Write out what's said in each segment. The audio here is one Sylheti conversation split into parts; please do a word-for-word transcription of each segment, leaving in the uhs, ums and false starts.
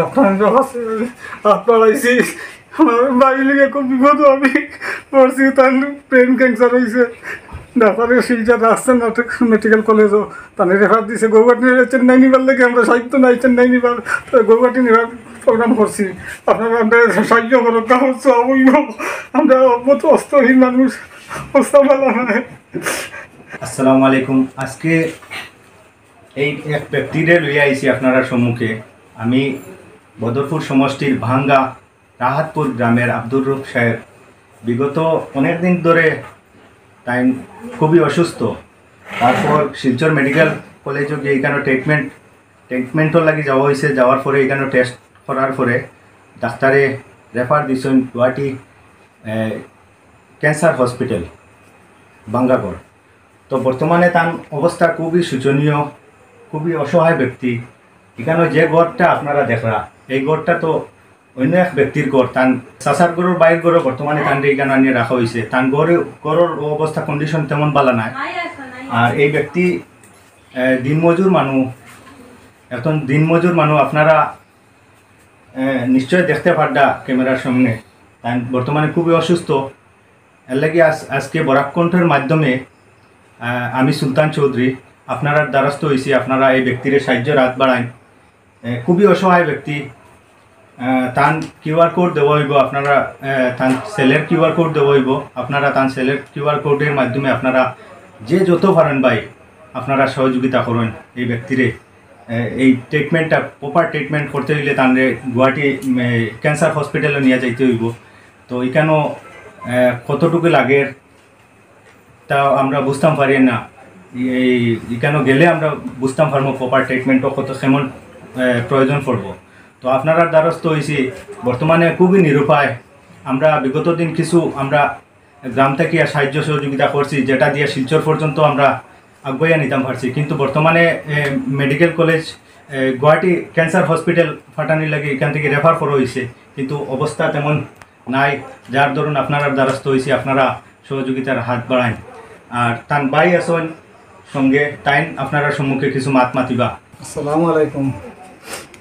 আপনার কাছে হাত বাড়াইছি। আমার ভাইর লগে খুব বিপদ আমি পড়ছি, তার ব্রেন ক্যান্সার হইছে। ডাক্তারে শিলচর রাখছেন মেডিকেল কলেজও, তানে রেফার দিছে গৌহাটি নিয়ে। চেন্নাই নিবার লাগে আমরা সাহিত্য নাই, চেন্নাই নিবার, তো গৌহাটি নিবার প্রোগ্রাম করছি। আপনারা আমরা সাহায্য করো, কারণ সব হইব, আমরা বহুত অস্ত্রহীন মানুষ, অবস্থা ভালো নয়। আসসালামু আলাইকুম। আজকে এই এক ব্যক্তিরে লইয়া আইছি আপনারার সম্মুখে। আমি বদরপুর সমষ্টির ভাঙ্গা রাহাতপুর গ্রামের আব্দুর রউফ সাহেব। বিগত অনেক দিন ধরে তাইন খুবই অসুস্থ। তারপর শিলচর মেডিকেল কলেজও গিয়া এখানো ট্রিটমেন্ট ট্রিটমেন্টর লাগি যাওয়া হইছে। যাওয়ার পরে এখানো টেস্ট করার পরে ডাক্তারে রেফার দিছইন গুয়াহাটি ক্যান্সার হসপিটাল ভাঙ্গাঘর। তো বর্তমানে তান অবস্থা খুবই শোচনীয়, খুবই অসহায় ব্যক্তি। এখানো যে ঘরটা আপনারা দেখরা, এই ঘরটা তো অন্য এক ব্যক্তির ঘর, তান চাচার ঘরর বাইর ঘরও বর্তমানে তানরে এখানো আনিয়া রাখা হইছে। তান ঘরে, ঘরর অবস্থা, কন্ডিশন তেমন ভালা নায়। আর এই ব্যক্তি আহ, দিনমজুর মানু, এখন দিনমজুর মানু আপনারা আহ, নিশ্চয় দেখতে পাররা ক্যামেরার সামনে। তাইন বর্তমানে খুবই অসুস্থ। এর লাগি আজ, আজকে বরাক কণ্ঠের মাধ্যমে আহ, আমি সুলতান চৌধুরী আপনারার দ্বারস্থ হইছি, আপনারা এই ব্যক্তিরে সাহায্যর হাত বাড়াইন। আহ, খুবই অসহায় ব্যক্তি। আহ, তান কিউআর কোড দেওয়া হইব, আপনারা আহ, তান সেলের কিউআর কোড দেওয়া হইব, আপনারা তান সেলের কিউআর কোডের মাধ্যমে আপনারা যে যত পারেন ভাই আপনারা সহযোগিতা করইন এই ব্যক্তিরে। আহ, এই ট্রিটমেন্টটা, প্রপার ট্রিটমেন্ট করতে হইলে তানরে গুয়াহাটি ক্যান্সার হসপিটালে নিয়ে যাইতে হইব। তো এখানো আহ, কতটুকু লাগে তা আমরা বুঝতাম পারি না। এই এখানো গেলে আমরা বুঝতাম পারবো প্রপার ট্রিটমেন্টও কত কেমন আহ, প্রয়োজন পড়বো। তো আপনারার দ্বারস্থ হইছি, বর্তমানে খুবই নিরুপায়। আমরা বিগত দিন কিছু আমরা গ্রাম থেকে সাহায্য সহযোগিতা করছি, যেটা দিয়ে শিলচর পর্যন্ত আমরা আগুয়াইয়া নিতাম পারছি। কিন্তু বর্তমানে medical college, Guwahati cancer hospital ফাটানির লাগি এখান থেকে রেফার করা হইছে, কিন্তু অবস্থা তেমন নাই, যার দরুন আপনারার দ্বারস্থ হইছি, আপনারা সহযোগিতার হাত বাড়াইন। আর তান ভাই আছইন সঙ্গে, তাইন আপনারার সম্মুখে কিছু মাত মাতিবা। আসসালামু আলাইকুম।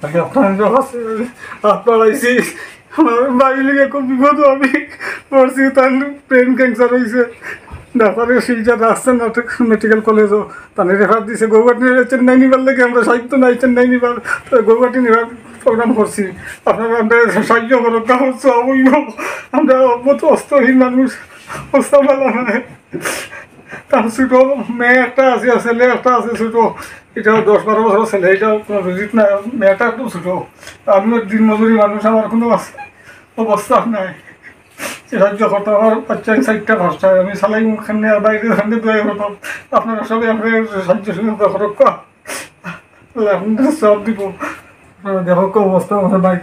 তাকে আপনার কাছে হাত বাড়াইছি। আমার ভাইর লগে খুব বিপদ আমি পড়ছি, তার ব্রেন ক্যান্সার হইছে। ডাক্তারে শিলচর রাখছেন মেডিকেল কলেজও, তানে রেফার দিছে গৌহাটি নিয়ে। চেন্নাই নিবার লাগে আমরা সাহিত্য নাই, চেন্নাই নিবার, তো গৌহাটি নিবার প্রোগ্রাম করছি। আপনারা আমরা সাহায্য করো, কারণ সব হইব, আমরা বহুত অস্ত্রহীন মানুষ, অবস্থা ভালো নয়। তার ছোট মেয়ে একটা আছে, আর ছেলে একটা আছে ছোট, এটাও দশ বারো বছর ছেলে, এটাও কোনো ভিজিট না, মেয়েটা একদম ছোট। আমিও দিনমজুরি মানুষ, আমার কোনো অবস্থা নাই। সাহায্য করতে আমার বাচ্চা চারটা পাঁচটা, আমি সালাই মুখখানে আর বাইরে খানে দোয়া করতাম। আপনারা সবাই আমরা সাহায্য সহযোগিতা করো, আপনাদের সব দিব। আপনারা দেখো কি অবস্থা আমার ভাই।